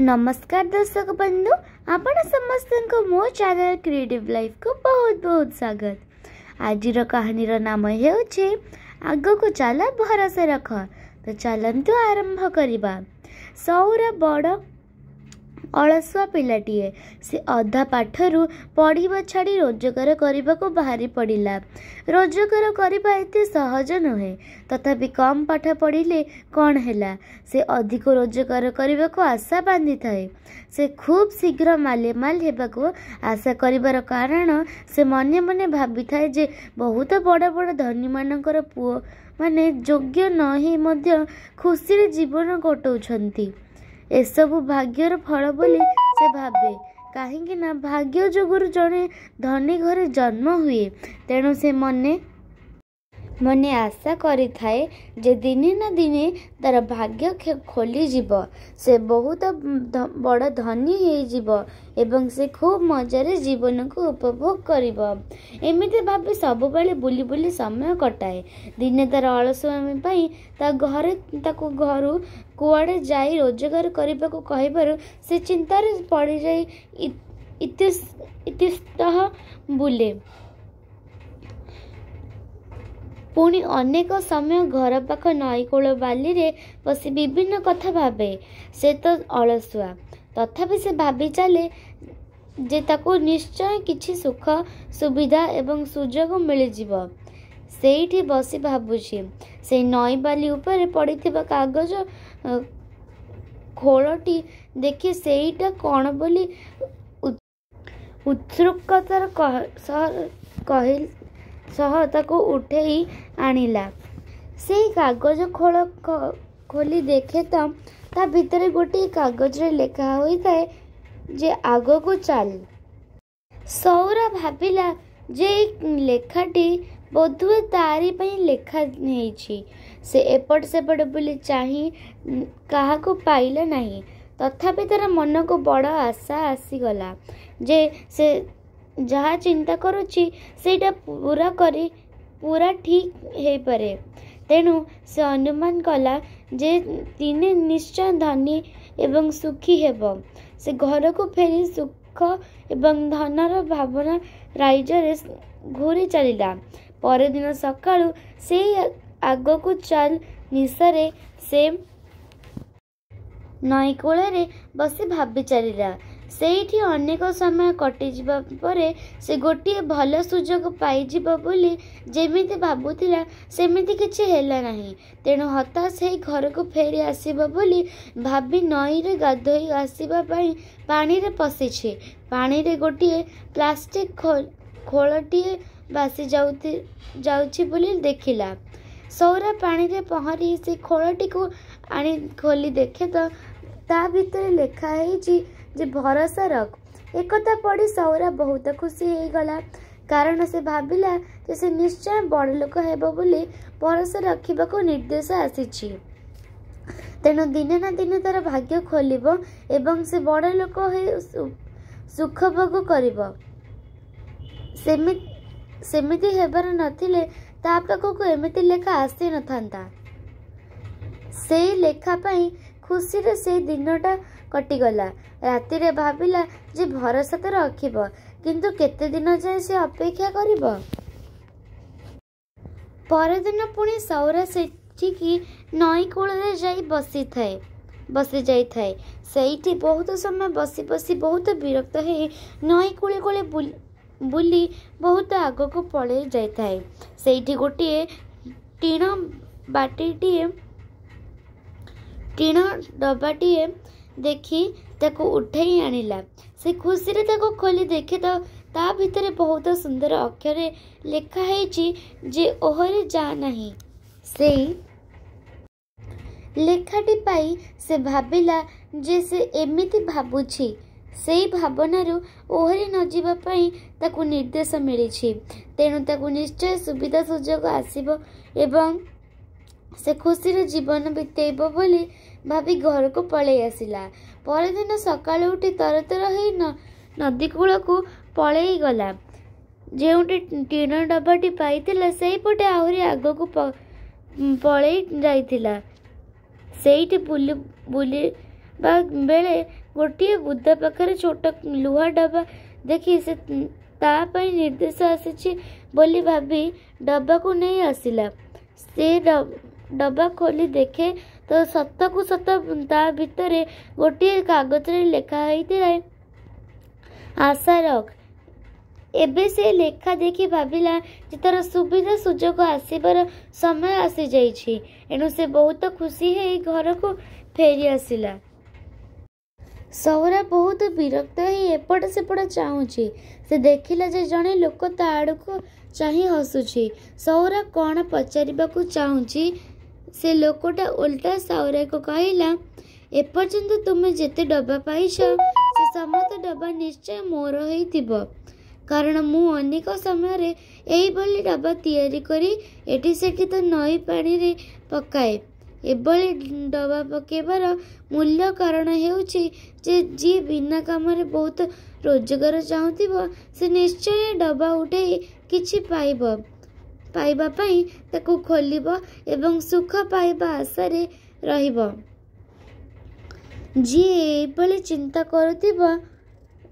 ନମସ୍କାର ଦର୍ଶକ ବନ୍ଧୁ, ଆପଣ ସମସ୍ତଙ୍କୁ ମୋ ଚ୍ୟାନେଲ୍ କ୍ରିଏଟିଭ୍ ଲାଇଫ୍କୁ ବହୁତ ବହୁତ ସ୍ୱାଗତ। ଆଜିର କାହାଣୀର ନାମ ହେଉଛି ଆଗକୁ ଚାଲ ଭରସା ରଖ। ତ ଚାଲନ୍ତୁ ଆରମ୍ଭ କରିବା। ସୌର ବଡ଼ ଅଳସୁଆ ପିଲାଟିଏ। ସେ ଅଧା ପାଠରୁ ପଢ଼ିବା ଛାଡ଼ି ରୋଜଗାର କରିବାକୁ ବାହାରି ପଡ଼ିଲା। ରୋଜଗାର କରିବା ଏତେ ସହଜ ନୁହେଁ। ତଥାପି କମ୍ ପାଠ ପଢ଼ିଲେ କ'ଣ ହେଲା, ସେ ଅଧିକ ରୋଜଗାର କରିବାକୁ ଆଶା ବାନ୍ଧିଥାଏ। ସେ ଖୁବ୍ ଶୀଘ୍ର ମାଲେମାଲ ହେବାକୁ ଆଶା କରିବାର କାରଣ ସେ ମନେ ମନେ ଭାବିଥାଏ ଯେ ବହୁତ ବଡ଼ ବଡ଼ ଧନୀମାନଙ୍କର ପୁଅମାନେ ଯୋଗ୍ୟ ନ ହେଇ ମଧ୍ୟ ଖୁସିରେ ଜୀବନ କଟାଉଛନ୍ତି। ଏସବୁ ଭାଗ୍ୟର ଫଳ ବୋଲି ସେ ଭାବେ, କାହିଁକି ନା ଭାଗ୍ୟ ଯୋଗୁରୁ ଜଣେ ଧନୀ ଘରେ ଜନ୍ମ ହୁଏ। ତେଣୁ ସେ ମନେ ମନେ ଆଶା କରିଥାଏ ଯେ ଦିନେ ନା ଦିନେ ତା'ର ଭାଗ୍ୟ ଖୋଲିଯିବ, ସେ ବହୁତ ବଡ଼ ଧନୀ ହେଇଯିବ ଏବଂ ସେ ଖୁବ୍ ମଜାରେ ଜୀବନକୁ ଉପଭୋଗ କରିବ। ଏମିତି ଭାବି ସବୁବେଳେ ବୁଲି ବୁଲି ସମୟ କଟାଏ। ଦିନେ ତା'ର ଅଳସୁଆମି ପାଇଁ ତା ଘରେ ତାକୁ ଘରୁ କୁଆଡ଼େ ଯାଇ ରୋଜଗାର କରିବାକୁ କହିବାରୁ ସେ ଚିନ୍ତାରେ ପଡ଼ିଯାଇ ଇତସ୍ତତଃ ବୁଲେ। ପୁଣି ଅନେକ ସମୟ ଘର ପାଖ ନଈକୂଳ ବାଲିରେ ବସି ବିଭିନ୍ନ କଥା ଭାବେ। ସେ ତ ଅଳସୁଆ, ତଥାପି ସେ ଭାବି ଚାଲେ ଯେ ତାକୁ ନିଶ୍ଚୟ କିଛି ସୁଖ ସୁବିଧା ଏବଂ ସୁଯୋଗ ମିଳିଯିବ। ସେଇଠି ବସି ଭାବୁଛି, ସେଇ ନଈ ବାଲି ଉପରେ ପଡ଼ିଥିବା କାଗଜ ଖୋଳଟି ଦେଖି ସେଇଟା କ'ଣ ବୋଲି ଉତ୍ସୁକତାର ସହ ତାକୁ ଉଠେଇ ଆଣିଲା। ସେଇ କାଗଜ ଖୋଳ ଖୋଲି ଦେଖେ ତ ତା ଭିତରେ ଗୋଟିଏ କାଗଜରେ ଲେଖା ହୋଇଥାଏ ଯେ ଆଗକୁ ଚାଲ। ସୌର ଭାବିଲା ଯେ ଏଇ ଲେଖାଟି ବୋଧହୁଏ ତାରି ପାଇଁ ଲେଖା ହେଇଛି। ସେ ଏପଟ ସେପଟ ବୁଲି ଚାହିଁ କାହାକୁ ପାଇଲା ନାହିଁ। ତଥାପି ତା'ର ମନକୁ ବଡ଼ ଆଶା ଆସିଗଲା ଯେ ସେ ଯାହା ଚିନ୍ତା କରୁଛି ସେଇଟା ପୂରା ଠିକ୍ ହେଇପାରେ। ତେଣୁ ସେ ଅନୁମାନ କଲା ଯେ ଦିନେ ନିଶ୍ଚୟ ଧନୀ ଏବଂ ସୁଖୀ ହେବ। ସେ ଘରକୁ ଫେରି ସୁଖ ଏବଂ ଧନର ଭାବନା ରାଇଜରେ ଘୂରି ଚାଲିଲା। ପରଦିନ ସକାଳୁ ସେଇ ଆଗକୁ ଚାଲ ନିଶାରେ ସେ ନଈକୂଳରେ ବସି ଭାବି ଚାଲିଲା। ସେଇଠି ଅନେକ ସମୟ କଟିଯିବା ପରେ ସେ ଗୋଟିଏ ଭଲ ସୁଯୋଗ ପାଇଯିବ ବୋଲି ଯେମିତି ଭାବୁଥିଲା, ସେମିତି କିଛି ହେଲା ନାହିଁ। ତେଣୁ ହତାଶ ହେଇ ଘରକୁ ଫେରି ଆସିବ ବୋଲି ଭାବି ନଈରେ ଗାଧୋଇ ଆସିବା ପାଇଁ ପାଣିରେ ପଶିଛି, ପାଣିରେ ଗୋଟିଏ ପ୍ଲାଷ୍ଟିକ୍ ଖୋଳଟିଏ ଭାସି ଯାଉଛି ବୋଲି ଦେଖିଲା। ସୌରା ପାଣିରେ ପହଁରି ସେ ଖୋଳଟିକୁ ଆଣି ଖୋଲି ଦେଖେ ତ ତା ଭିତରେ ଲେଖା ହେଇଛି ଯେ ଭରସା ରଖ। ଏକଥା ପଢ଼ି ସୌରା ବହୁତ ଖୁସି ହେଇଗଲା, କାରଣ ସେ ଭାବିଲା ଯେ ସେ ନିଶ୍ଚୟ ବଡ଼ଲୋକ ହେବ ବୋଲି ଭରସା ରଖିବାକୁ ନିର୍ଦ୍ଦେଶ ଆସିଛି। ତେଣୁ ଦିନେ ନା ଦିନେ ତା'ର ଭାଗ୍ୟ ଖୋଲିବ ଏବଂ ସେ ବଡ଼ଲୋକ ହୋଇ ସୁଖଭୋଗ କରିବ। ସେମିତି ହେବାର ନଥିଲେ ତା ପାଖକୁ ଏମିତି ଲେଖା ଆସି ନଥାନ୍ତା। ସେଇ ଲେଖା ପାଇଁ ଖୁସିରେ ସେଇ ଦିନଟା କଟିଗଲା। ରାତିରେ ଭାବିଲା ଯେ ଭରସା ତ ରଖିବ, କିନ୍ତୁ କେତେ ଦିନ ଯାଏଁ ସେ ଅପେକ୍ଷା କରିବ? ପରଦିନ ପୁଣି ସୌରା ସେଠିକି ନଈ କୂଳରେ ଯାଇ ବସିଯାଇଥାଏ। ସେଇଠି ବହୁତ ସମୟ ବସି ବସି ବହୁତ ବିରକ୍ତ ହେଇ ନଈ କୂଳେ କୂଳେ ବୁଲି ବହୁତ ଆଗକୁ ପଳେଇ ଯାଇଥାଏ। ସେଇଠି ଗୋଟିଏ ଟିଣ ଡବାଟିଏ ଦେଖି ତାକୁ ଉଠେଇ ଆଣିଲା। ସେ ଖୁସିରେ ତାକୁ ଖୋଲି ଦେଖେ ତ ତା ଭିତରେ ବହୁତ ସୁନ୍ଦର ଅକ୍ଷରରେ ଲେଖା ହେଇଛି ଯେ ଓହରି ଯା ନାହିଁ। ସେଇ ଲେଖାଟି ପାଇ ସେ ଭାବିଲା ଯେ ସେ ଏମିତି ଭାବୁଛି, ସେଇ ଭାବନାରୁ ଓହରି ନ ଯିବା ପାଇଁ ତାକୁ ନିର୍ଦ୍ଦେଶ ମିଳିଛି। ତେଣୁ ତାକୁ ନିଶ୍ଚୟ ସୁବିଧା ସୁଯୋଗ ଆସିବ ଏବଂ ସେ ଖୁସିରେ ଜୀବନ ବିତେଇବ ବୋଲି ଭାବି ଘରକୁ ପଳେଇ ଆସିଲା। ପରଦିନ ସକାଳୁ ଉଠି ତରତର ହେଇ ନଦୀକୂଳକୁ ପଳେଇ ଗଲା। ଯେଉଁଠି ଟିଣ ଡବାଟି ପାଇଥିଲା ସେଇପଟେ ଆହୁରି ଆଗକୁ ପଳେଇ ଯାଇଥିଲା। ସେଇଠି ବୁଲି ବୁଲି ବେଳେ ଗୋଟିଏ ବୁଦା ପାଖରେ ଛୋଟ ଲୁହା ଡବା ଦେଖି ସେ ତା ପାଇଁ ନିର୍ଦ୍ଦେଶ ଆସିଛି ବୋଲି ଭାବି ଡବାକୁ ନେଇ ଆସିଲା। ସେ ଡବା ଖୋଲି ଦେଖେ ତ ସତକୁ ସତ ତା ଭିତରେ ଗୋଟିଏ କାଗଜରେ ଲେଖା ହେଇଥିଲା, ଆଶା ରଖ। ଏବେ ସେ ଲେଖା ଦେଖି ଭାବିଲା ଯେ ତା'ର ସୁବିଧା ସୁଯୋଗ ଆସିବାର ସମୟ ଆସିଯାଇଛି। ଏଣୁ ସେ ବହୁତ ଖୁସି ହେଇ ଘରକୁ ଫେରି ଆସିଲା। ସଉରା ବହୁତ ବିରକ୍ତ ହେଇ ଏପଟ ସେପଟ ଚାହୁଁଛି। ସେ ଦେଖିଲା ଯେ ଜଣେ ଲୋକ ତା ଆଡ଼କୁ ଚାହିଁ ହସୁଛି। ସଉରା କ'ଣ ପଚାରିବାକୁ ଚାହୁଁଛି, ସେ ଲୋକଟା ଓଲଟା ସଉରାକୁ କହିଲା, ଏପର୍ଯ୍ୟନ୍ତ ତୁମେ ଯେତେ ଡବା ପାଇଛ, ସେ ସମସ୍ତ ଡବା ନିଶ୍ଚୟ ମୋର ହେଇଥିବ। କାରଣ ମୁଁ ଅନେକ ସମୟରେ ଏହିଭଳି ଡବା ତିଆରି କରି ଏଠି ସେଠି ତ ନଈ ପାଣିରେ ପକାଏ। ଏଭଳି ଡବା ପକାଇବାର ମୂଳ କାରଣ ହେଉଛି ଯେ ଯିଏ ବିନା କାମରେ ବହୁତ ରୋଜଗାର ଚାହୁଁଥିବ, ସେ ନିଶ୍ଚୟ ଡବା ଉଠେଇ କିଛି ପାଇବା ପାଇଁ ତାକୁ ଖୋଲିବ ଏବଂ ସୁଖ ପାଇବା ଆଶାରେ ରହିବ। ଯିଏ ଏହିଭଳି ଚିନ୍ତା କରୁଥିବ,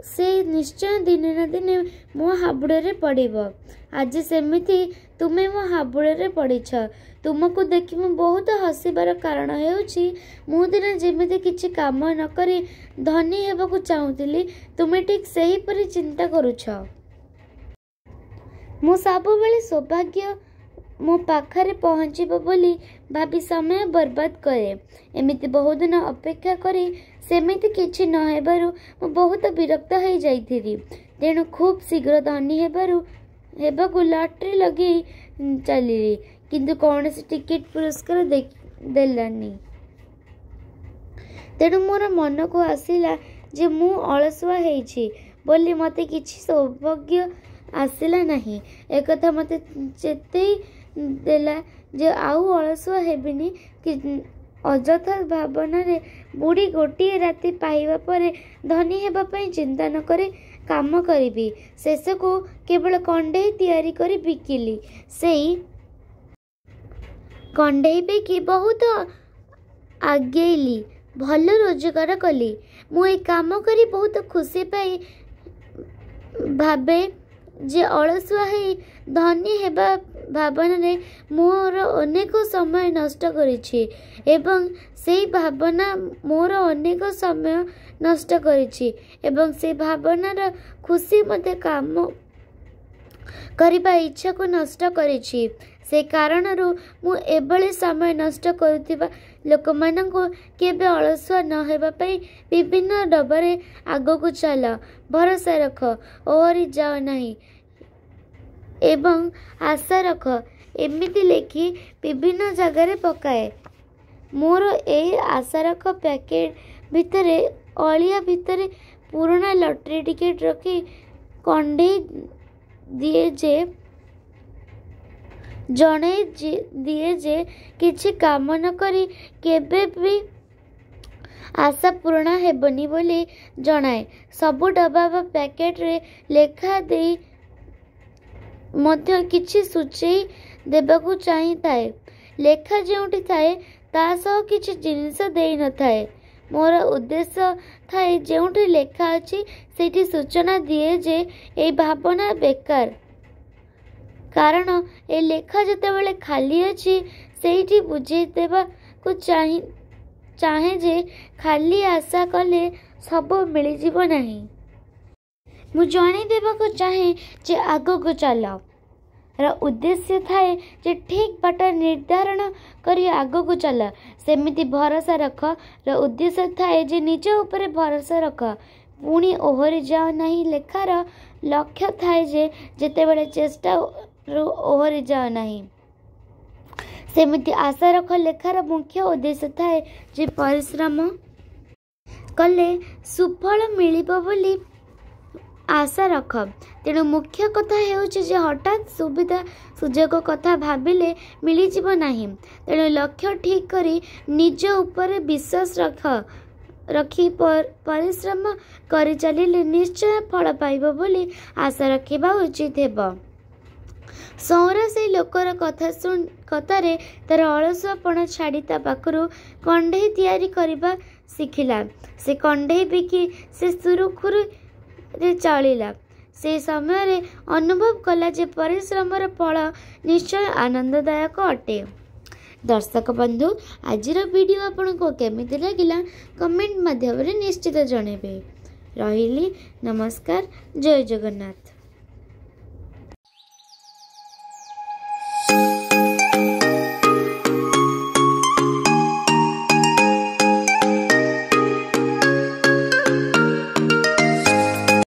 ସେ ନିଶ୍ଚୟ ଦିନେ ନା ଦିନେ ମୋ ହାବୁଡ଼ରେ ପଡ଼ିବ। ଆଜି ସେମିତି ତୁମେ ମୋ ହାବୁଡ଼ରେ ପଡ଼ିଛ। ତୁମକୁ ଦେଖି ମୁଁ ବହୁତ ହସିବାର କାରଣ ହେଉଛି, ମୁଁ ଦିନେ ଯେମିତି କିଛି କାମ ନ କରି ଧନୀ ହେବାକୁ ଚାହୁଁଥିଲି, ତୁମେ ଠିକ୍ ସେହିପରି ଚିନ୍ତା କରୁଛ। ମୁଁ ସବୁବେଳେ ସୌଭାଗ୍ୟ ମୋ ପାଖରେ ପହଞ୍ଚିବ ବୋଲି ଭାବି ସମୟ ବର୍ବାଦ କରେ। ଏମିତି ବହୁଦିନ ଅପେକ୍ଷା କରି ସେମିତି କିଛି ନ ହେବାରୁ ମୁଁ ବହୁତ ବିରକ୍ତ ହେଇଯାଇଥିଲି। ତେଣୁ ଖୁବ୍ ଶୀଘ୍ର ଧନୀ ହେବାକୁ ଲଟେରୀ ଲଗେଇ ଚାଲିଲି। କିନ୍ତୁ କୌଣସି ଟିକେଟ୍ ପୁରସ୍କାର ଦେଲାନି। ତେଣୁ ମୋର ମନକୁ ଆସିଲା ଯେ ମୁଁ ଅଳସୁଆ ହେଇଛି ବୋଲି ମୋତେ କିଛି ସୌଭାଗ୍ୟ ଆସିଲା ନାହିଁ। ଏକଥା ମୋତେ ଚେତେଇ ଦେଲା ଯେ ଆଉ ଅଳସୁଆ ହେବିନି କି ଅଯଥା ଭାବନାରେ ବୁଡ଼ି ଗୋଟିଏ ରାତି ପାହିବା ପରେ ଧନୀ ହେବା ପାଇଁ ଚିନ୍ତା ନ କରି କାମ କରିବି। ଶେଷକୁ କେବଳ କଣ୍ଢେଇ ତିଆରି କରି ବିକିଲି। ସେଇ କଣ୍ଢେଇ ବିକି ବହୁତ ଆଗେଇଲି, ଭଲ ରୋଜଗାର କଲି। ମୁଁ ଏ କାମ କରି ବହୁତ ଖୁସି ପାଇ ଭାବେ ଯେ ଅଳସୁଆ ହେଇ ଧନୀ ହେବା ଭାବନାରେ ମୋର ଅନେକ ସମୟ ନଷ୍ଟ କରିଛି ଏବଂ ସେଇ ଭାବନା ମୋର ଅନେକ ସମୟ ନଷ୍ଟ କରିଛି ଏବଂ ସେଇ ଭାବନାର ଖୁସି ମୋତେ କାମ କରିବା ଇଚ୍ଛାକୁ ନଷ୍ଟ କରିଛି। ସେ କାରଣରୁ ମୁଁ ଏଭଳି ସମୟ ନଷ୍ଟ କରୁଥିବା ଲୋକମାନଙ୍କୁ କେବେ ଅଳସୁଆ ନ ହେବା ପାଇଁ ବିଭିନ୍ନ ଡବାରେ ଆଗକୁ ଚାଲ, ଭରସା ରଖ, ଓହରି ଯାଅ ନାହିଁ ଏବଂ ଆଶା ରଖ ଏମିତି ଲେଖି ବିଭିନ୍ନ ଜାଗାରେ ପକାଏ। ମୋର ଏଇ ଆଶା ରଖ ପ୍ୟାକେଟ୍ ଭିତରେ ଅଳିଆ ଭିତରେ ପୁରୁଣା ଲଟେରୀ ଟିକେଟ୍ ରଖି କଣ୍ଢେଇ ଦିଏ ଯେ ଜଣେଇ ଦିଏ ଯେ କିଛି କାମ ନ କରି କେବେ ବି ଆଶା ପୂରଣ ହେବନି ବୋଲି ଜଣାଏ। ସବୁ ଡବା ବା ପ୍ୟାକେଟରେ ଲେଖା ଦେଇ ମଧ୍ୟ କିଛି ସୂଚେଇ ଦେବାକୁ ଚାହିଁଥାଏ। ଲେଖା ଯେଉଁଠି ଥାଏ ତା ସହ କିଛି ଜିନିଷ ଦେଇନଥାଏ। ମୋର ଉଦ୍ଦେଶ୍ୟ ଥାଏ ଯେଉଁଠି ଲେଖା ଅଛି ସେଇଠି ସୂଚନା ଦିଏ ଯେ ଏଇ ଭାବନା ବେକାର, କାରଣ ଏ ଲେଖା ଯେତେବେଳେ ଖାଲି ଅଛି ସେଇଠି ବୁଝେଇ ଦେବାକୁ ଚାହେଁ ଯେ ଖାଲି ଆଶା କଲେ ସବୁ ମିଳିଯିବ ନାହିଁ। ମୁଁ ଜଣେଇ ଦେବାକୁ ଚାହେଁ ଯେ ଆଗକୁ ଚାଲ ର ଉଦ୍ଦେଶ୍ୟ ଥାଏ ଯେ ଠିକ୍ ବାଟ ନିର୍ଦ୍ଧାରଣ କରି ଆଗକୁ ଚାଲ। ସେମିତି ଭରସା ରଖ ର ଉଦ୍ଦେଶ୍ୟ ଥାଏ ଯେ ନିଜ ଉପରେ ଭରସା ରଖ, ପୁଣି ଓହରି ଯାଅ ନାହିଁ ଲେଖାର ଲକ୍ଷ୍ୟ ଥାଏ ଯେ ଯେତେବେଳେ ଚେଷ୍ଟାରୁ ଓହରି ଯାଅ ନାହିଁ। ସେମିତି ଆଶା ରଖ ଲେଖାର ମୁଖ୍ୟ ଉଦ୍ଦେଶ୍ୟ ଥାଏ ଯେ ପରିଶ୍ରମ କଲେ ସୁଫଳ ମିଳିବ ବୋଲି ଆଶା ରଖ। ତେଣୁ ମୁଖ୍ୟ କଥା ହେଉଛି ଯେ ହଠାତ୍ ସୁବିଧା ସୁଯୋଗ କଥା ଭାବିଲେ ମିଳିଯିବ ନାହିଁ। ତେଣୁ ଲକ୍ଷ୍ୟ ଠିକ୍ କରି ନିଜ ଉପରେ ବିଶ୍ୱାସ ରଖି ପରିଶ୍ରମ କରିଚାଲିଲେ ନିଶ୍ଚୟ ଫଳ ପାଇବ ବୋଲି ଆଶା ରଖିବା ଉଚିତ ହେବ। ସଉରା ସେଇ ଲୋକର କଥାରେ ତା'ର ଅଳସୁଆପଣ ଛାଡ଼ି ତା ପାଖରୁ କଣ୍ଢେଇ ତିଆରି କରିବା ଶିଖିଲା। ସେ କଣ୍ଢେଇ ବିକି ସେ ସୁରୁଖୁରୁରେ ଚଳିଲା। ସେ ସମୟରେ ଅନୁଭବ କଲା ଯେ ପରିଶ୍ରମର ଫଳ ନିଶ୍ଚୟ ଆନନ୍ଦଦାୟକ ଅଟେ। ଦର୍ଶକ ବନ୍ଧୁ, ଆଜିର ଭିଡ଼ିଓ ଆପଣଙ୍କୁ କେମିତି ଲାଗିଲା କମେଣ୍ଟ ମାଧ୍ୟମରେ ନିଶ୍ଚିତ ଜଣାଇବେ। ରହିଲି, ନମସ୍କାର, ଜୟ ଜଗନ୍ନାଥ।